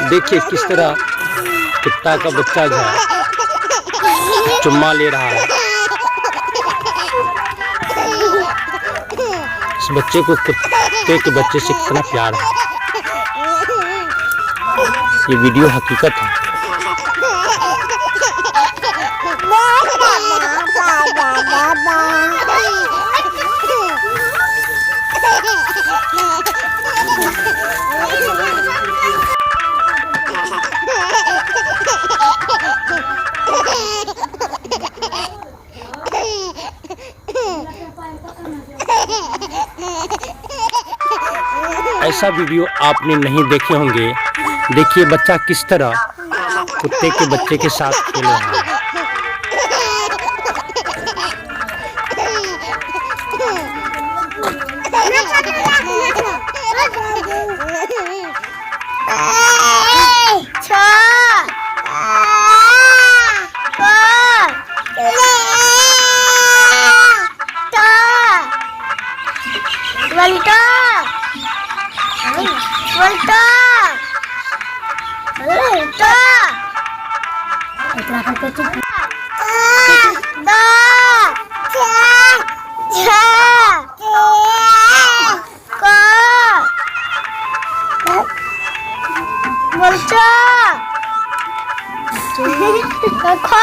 देखिए किस तरह कुत्ता का बच्चा जो है चुम्मा ले रहा है। इस बच्चे को कुत्ते के बच्चे से कितना प्यार है। ये वीडियो हकीकत है। ऐसा वीडियो आपने नहीं देखे होंगे। देखिए बच्चा किस तरह कुत्ते के बच्चे के साथ खेल रहा है। 6, ख।